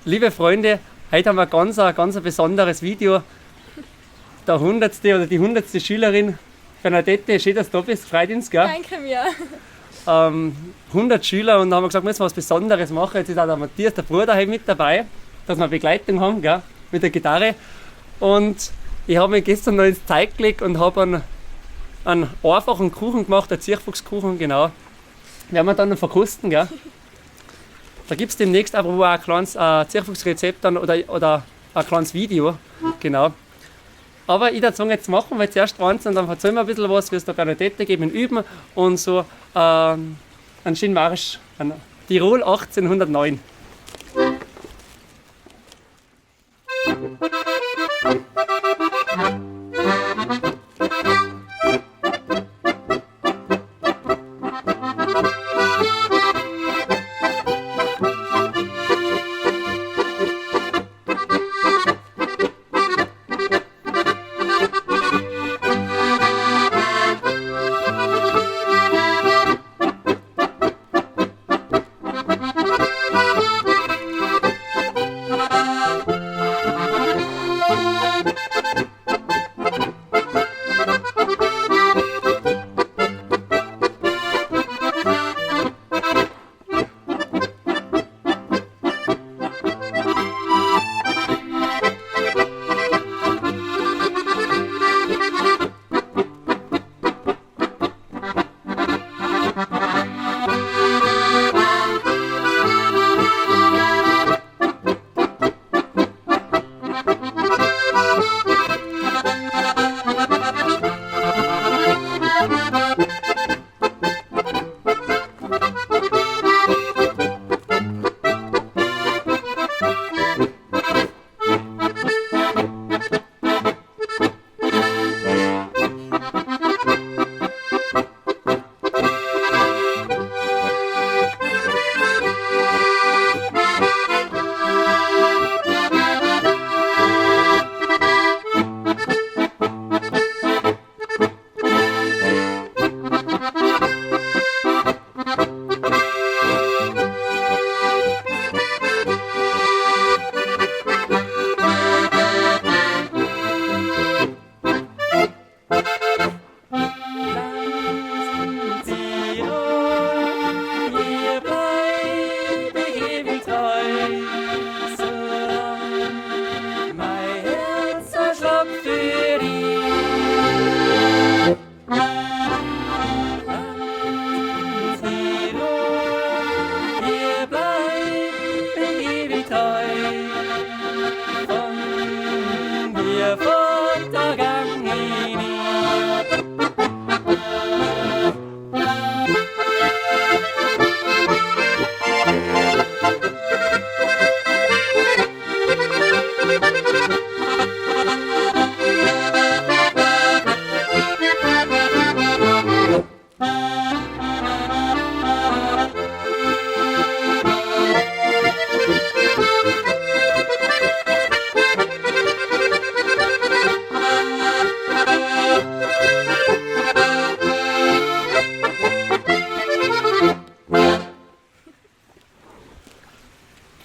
Liebe Freunde, heute haben wir ein ganz ein besonderes Video. Der 100. oder die 100. Schülerin Bernadette, schön, dass du da bist, freut uns, gell? Danke mir. 100 Schüler und da haben wir gesagt, müssen wir was Besonderes machen. Jetzt ist auch der Matthias, der Bruder, heute mit dabei, dass wir Begleitung haben, gell? Mit der Gitarre. Und ich habe mich gestern noch ins Zeug gelegt und habe einen einfachen Kuchen gemacht, einen Zirchfuchskuchen, genau. Werden wir dann noch verkosten, gell? Da gibt es demnächst aber auch ein kleines Zirchfuchsrezept dann oder ein kleines Video, genau. Aber ich würde sagen, jetzt machen wir zuerst eins und dann erzählen wir ein bisschen was, wie es der Bernadette geht mit Üben und so einen schönen Marsch, einen Tirol 1809.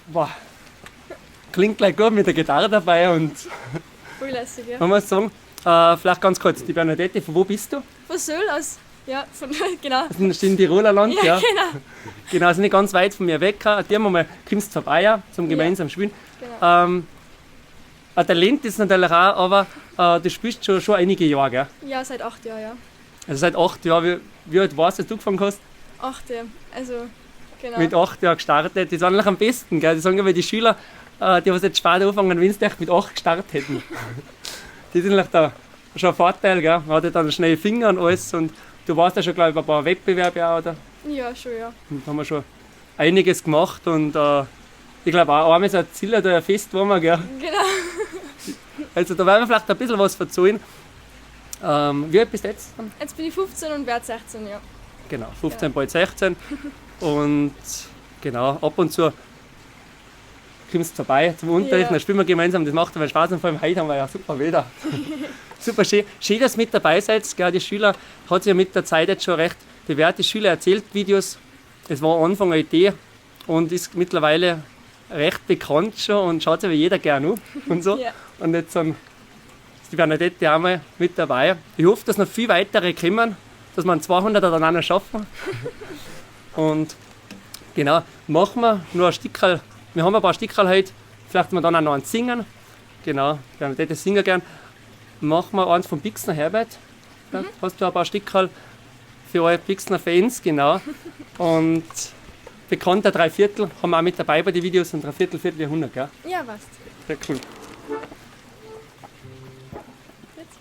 Boah, klingt gleich gut mit der Gitarre dabei und Voll lässig, ja. man muss sagen, vielleicht ganz kurz, die Bernadette, von wo bist du? Von Söll aus, ja, von, genau. Das ist im Tiroler Land, Ja, ja. genau. Genau, also nicht ganz weit von mir weg. Die haben wir mal, kommst vorbei, ja, zum gemeinsam spielen. Genau. Ein Talent ist natürlich auch, aber du spielst schon einige Jahre, gell? Ja, seit 8 Jahren, ja. Also seit 8 Jahren, wie alt warst du, als du angefangen hast? 8, ja. Also, genau. Mit 8 Jahren gestartet. Das ist eigentlich am besten, gell? Die sagen immer, die Schüler, die was jetzt spät anfangen, wenn sie echt mit 8 gestartet hätten. Das ist natürlich da schon ein Vorteil, gell? Man hat ja dann schnell Finger und alles und du warst ja schon, glaub ich, bei ein paar Wettbewerben auch, oder? Ja, schon, ja. Und da haben wir schon einiges gemacht und ich glaub auch, einmal so ein Ziller da ein Fest war wir, gell? Genau. Also da werden wir vielleicht ein bisschen was verzeihen. Wie alt bist du jetzt? Jetzt bin ich 15 und werde 16, ja. Genau, 15, Ja. bald 16. Und genau, ab und zu kommst du vorbei zum Unterricht, Ja. dann spielen wir gemeinsam, das macht aber Spaß und vor allem heute haben wir ja super Wetter. Super schön. Schön, dass ihr mit dabei seid, gell, die Schüler hat sich ja mit der Zeit jetzt schon recht bewährt. Die Schüler erzählt Videos, es war am Anfang eine Idee und ist mittlerweile recht bekannt schon und schaut sich aber jeder gern an und so. Ja. Und jetzt ist die Bernadette auch mal mit dabei. Ich hoffe, dass noch viel weitere kommen, dass wir einen 200er dann auch noch schaffen. Und genau, machen wir nur ein Stickerl. Wir haben ein paar Stickerl heute, vielleicht wir dann auch noch einen singen. Genau, Bernadette singen gern. Machen wir eins vom Pixner Herbert. Ja, hast du ein paar Stickerl für eure Pixner Fans, genau. Und bekannter Dreiviertel haben wir auch mit dabei bei den Videos, ein Dreiviertel, Vierteljahrhundert, gell? Ja, passt. Sehr cool. Jetzt.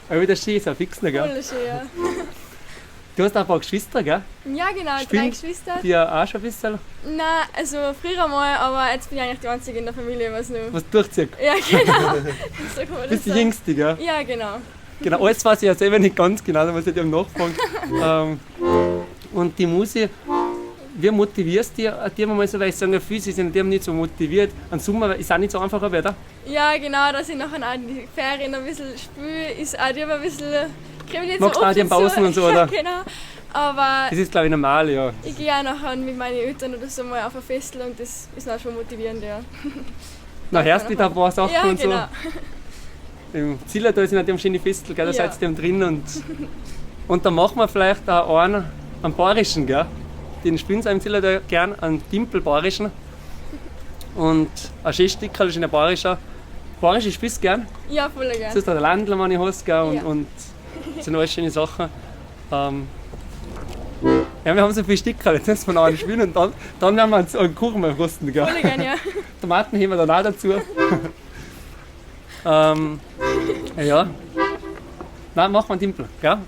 Aber wieder schön, ist ein Fixner, gell? Voll schön, ja. Du hast auch ein paar Geschwister, gell? Ja, genau, drei Spielen Geschwister. Die ja auch schon ein bisschen Nein, also früher mal, aber jetzt bin ich eigentlich die Einzige in der Familie, was noch. was durchzieht. Ja, genau. So kann man das Bist die sagen. Jüngste, gell? Ja, genau. Genau, alles weiß ich ja selber nicht ganz genau, da muss ich dir nachfragen. Und die Musi, wie motivierst du dich dir mal so, weil ich sage, viele sind dem nicht so motiviert. Im Sommer ist auch nicht so einfach, oder? Ja, genau, dass ich nachher auch in die Ferien ein bisschen spiele, ist auch die ein bisschen. Krieg ich nicht so Magst du auch oft die Pausen dazu. und so, oder? Ja, genau. Aber Das ist, glaube ich, normal, ja. ich gehe auch nachher mit meinen Eltern oder so mal auf ein Festel und das ist dann schon motivierend, ja. Na, hörst du wieder ein paar Sachen Ja, und genau. so. Im Zillertal sind natürlich schöne Festel, gell? Da Ja. seid ihr drin und dann machen wir vielleicht auch einen bayerischen, gell? Den spielen sie im Zillertal gern, einen Timpel-bayerischen. Und ein schönes Stickerl ist ein bayerischer. Bayerisch spielst du gern. Ja, voll gern. Das ist der Landl, wenn ich hast, gell? Und, Ja. und das sind alles schöne Sachen. Ja, wir haben so viele Stickerl, jetzt müssen wir noch einen spielen und dann werden wir uns einen Kuchen mal rösten, gell? Voll gern, ja. Tomaten heben wir dann auch dazu. Ja. Nein, machen wir einen Timpel, gell?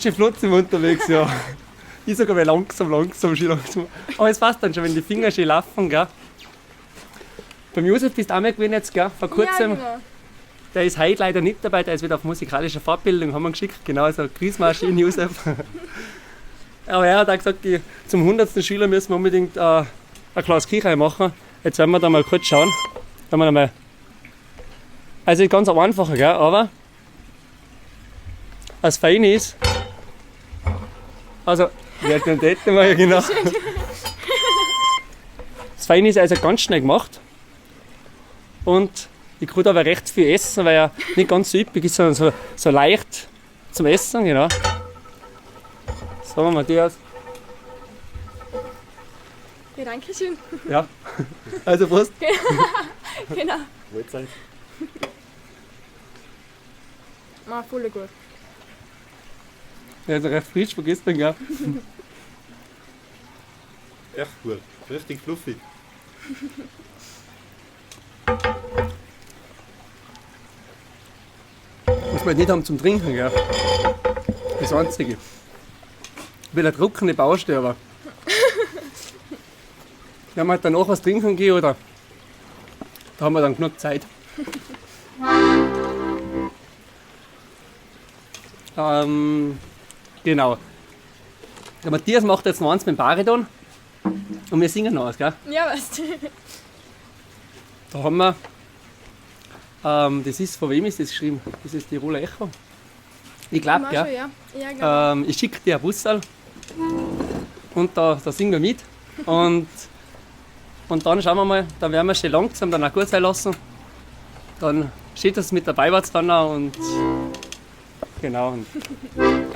Ganz schön flott sind wir unterwegs, ja. Ich sage aber langsam, langsam, schön langsam. Aber es passt dann schon, wenn die Finger schön laufen, gell. Beim Josef bist du auch mal gewesen jetzt, gell, vor kurzem. Ja, genau. Der ist heute leider nicht dabei, der ist wieder auf musikalischer Fortbildung, haben wir geschickt. Genau, also Grüßmaschine, Josef. Aber er hat auch gesagt, zum 100. Schüler müssen wir unbedingt ein kleines Kirchei machen. Jetzt werden wir da mal kurz schauen. Werden wir da mal. Also ganz einfach, gell? Aber was fein ist, also, wer denn das mal, genau. Das Feine ist also ganz schnell gemacht. Und ich kann aber recht viel essen, weil er nicht ganz so üppig ist, sondern so leicht zum Essen, genau. So, Matthias. Ja, danke schön. Ja, also Prost. Genau. Mahlzeit. War voll gut. Ja, ist recht frisch von gestern, gell? Echt gut. Richtig fluffig. Muss man nicht haben zum Trinken, gell? Das Einzige. Ich will eine trockene Baustelle, aber. Wenn wir halt danach was trinken gehen, oder? Da haben wir dann genug Zeit. Genau. Der Matthias macht jetzt noch eins mit dem Bariton. Und wir singen noch was, gell? Ja, was? Da haben wir. Das ist, von wem ist das geschrieben? Das ist Tiroler Echo. Ich glaube, gell? Schon, ja. Ja, glaub. Ich schicke dir ein Busserl und da singen wir mit. Und dann schauen wir mal, dann werden wir schon langsam dann auch gut sein lassen. Dann steht das mit dabei war's dann auch und genau.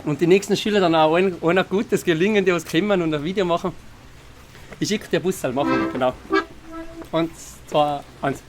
Und die nächsten Schüler dann auch allen ein gutes Gelingen, die was kommen und ein Video machen. Ich schicke dir ein Busserl, machen wir, genau. 1, 2, 1.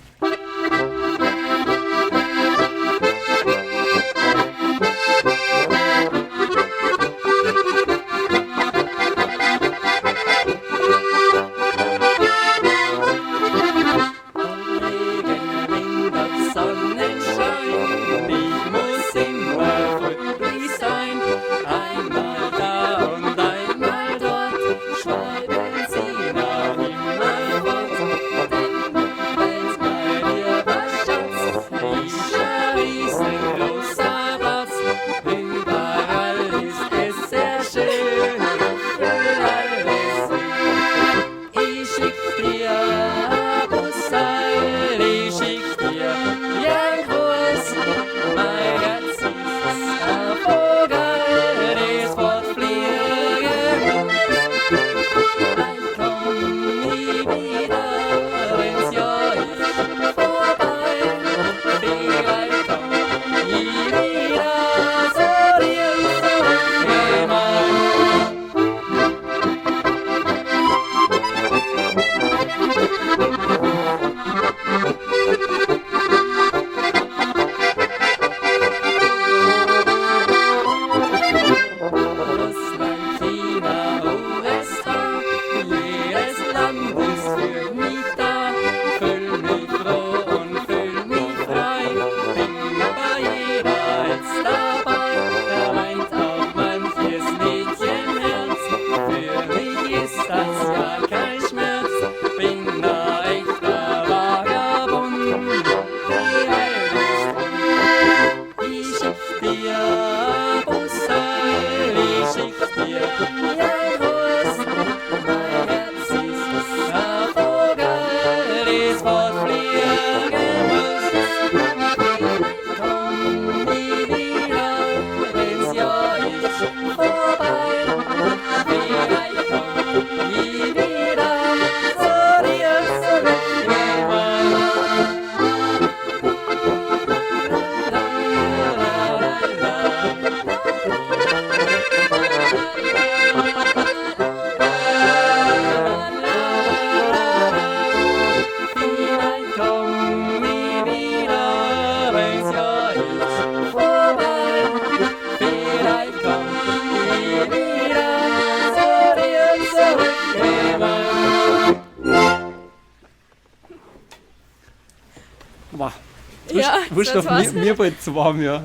Ja, wurscht das auf war's. mir bald zu warm, ja.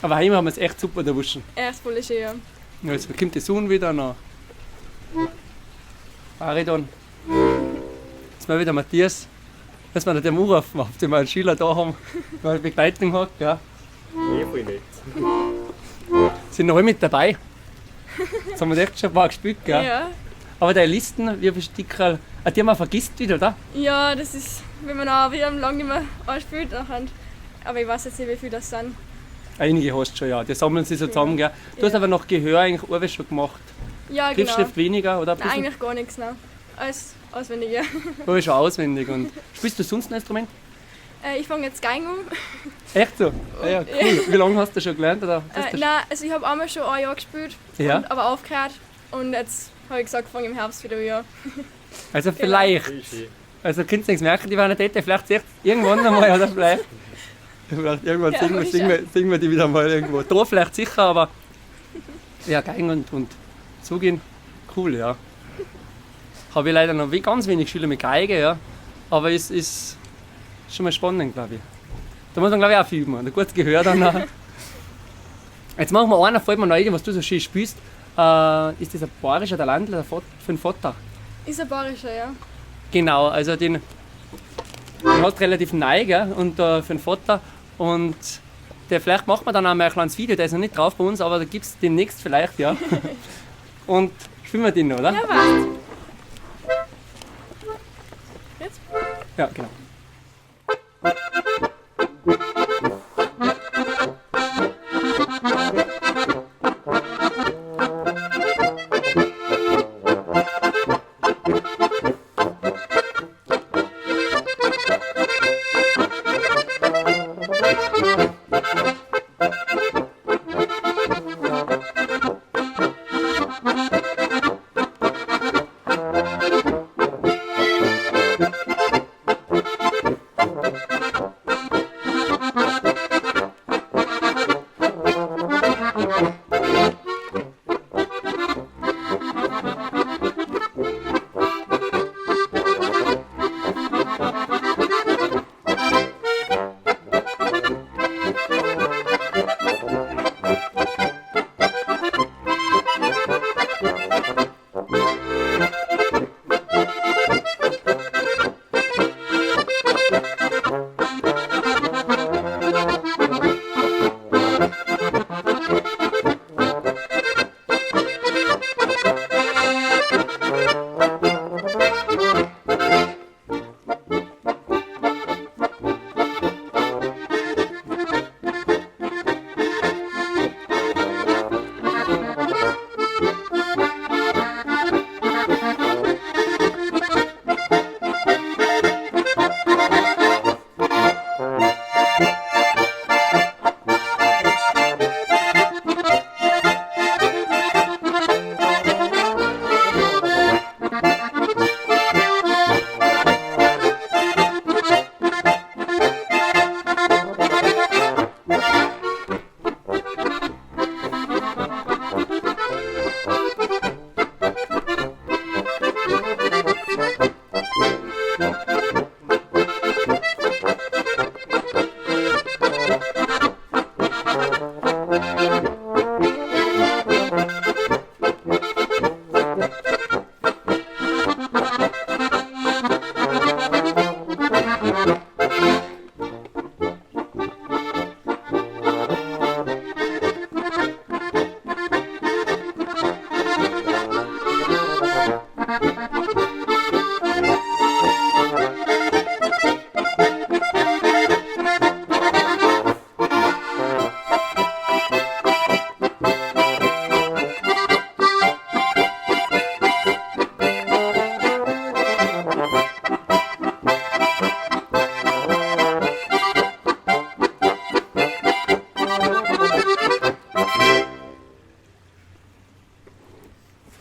Aber heim haben wir es echt super erwischen. Echt voll schön, ja. Ja, jetzt kommt die Sonne wieder noch. Aridon. Jetzt mal wieder Matthias. Dass wir nicht dem anrufen, ob die mal einen Schüler da haben, der eine Begleitung hat. Gell? Eh, voll nett. Sind noch alle mit dabei. Jetzt haben wir echt schon ein paar gespielt. Gell? Ja. Aber deine Listen, wie viele Stickerl, ah, die haben wir vergisst wieder, oder? Ja, das ist, wenn man auch wieder lange nicht mehr anspielt, nachher. Aber ich weiß jetzt nicht, wie viel das sind. Einige hast du schon, ja. Die sammeln sie so zusammen. Gell? Du hast aber noch Gehör eigentlich alles schon gemacht. Ja, genau. Griffschrift weniger, oder? Ein Nein, bisschen? eigentlich gar nichts, nein. Alles auswendig, ja. Du bist schon auswendig. Und spielst du sonst ein Instrument? Ich fange jetzt Geigen an. Echt so? Ah, ja, cool. Wie lange hast du schon gelernt? Oder? Hast du Nein, also ich habe einmal schon ein Jahr gespielt, Ja. und, aber aufgehört. Und jetzt habe ich gesagt, fange im Herbst wieder an. Also vielleicht. Voll schön. Also könnt ihr nichts merken, die Bernadette, vielleicht seht ihr irgendwann einmal, oder vielleicht. Vielleicht irgendwann Ja, singen, wir, mal singen, wir, singen wir die wieder mal irgendwo. Da vielleicht sicher, aber ja, Geigen und Zugehen, cool, ja. Habe ich leider noch ganz wenig Schüler mit Geige, ja. Aber es ist schon mal spannend, glaube ich. Da muss man, glaube ich, auch viel üben und ein gutes Gehör dann auch. Jetzt machen wir einen, fällt mir noch ein, was du so schön spielst. Ist das ein bayerischer der Landl oder für den Vater? Ist ein bayerischer, ja. Genau, also den hast relativ neu, gell? Und für den Vater. Und der, vielleicht macht man dann auch mal ein kleines Video, der ist noch nicht drauf bei uns, aber da gibt es demnächst vielleicht, ja. Und spielen wir den, oder? Ja, passt. Jetzt? Ja, genau.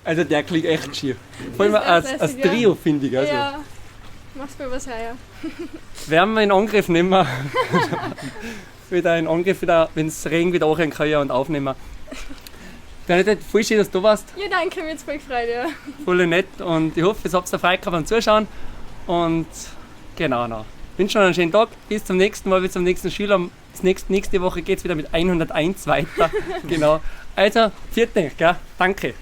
Also der klingt echt schier. Vor allem Das ist als, echt als lässig, ja. Trio, finde ich. Also. Ja, machst du was her, ja. Werden wir in Angriff nehmen. Wieder in Angriff, wieder, wenn es Regen wieder anrennen kann und aufnehmen. Bernadette, voll schön, dass du da warst. Ja, danke, mir hat's voll gefreut, ja. Voll nett und ich hoffe, ihr habt Freude gehabt beim Zuschauen. Und genau, noch. Ich wünsche noch einen schönen Tag. Bis zum nächsten Mal, bis zum nächsten Schüler. Das nächste Woche geht es wieder mit 101 weiter. Genau. Also, vierte, gell? Danke.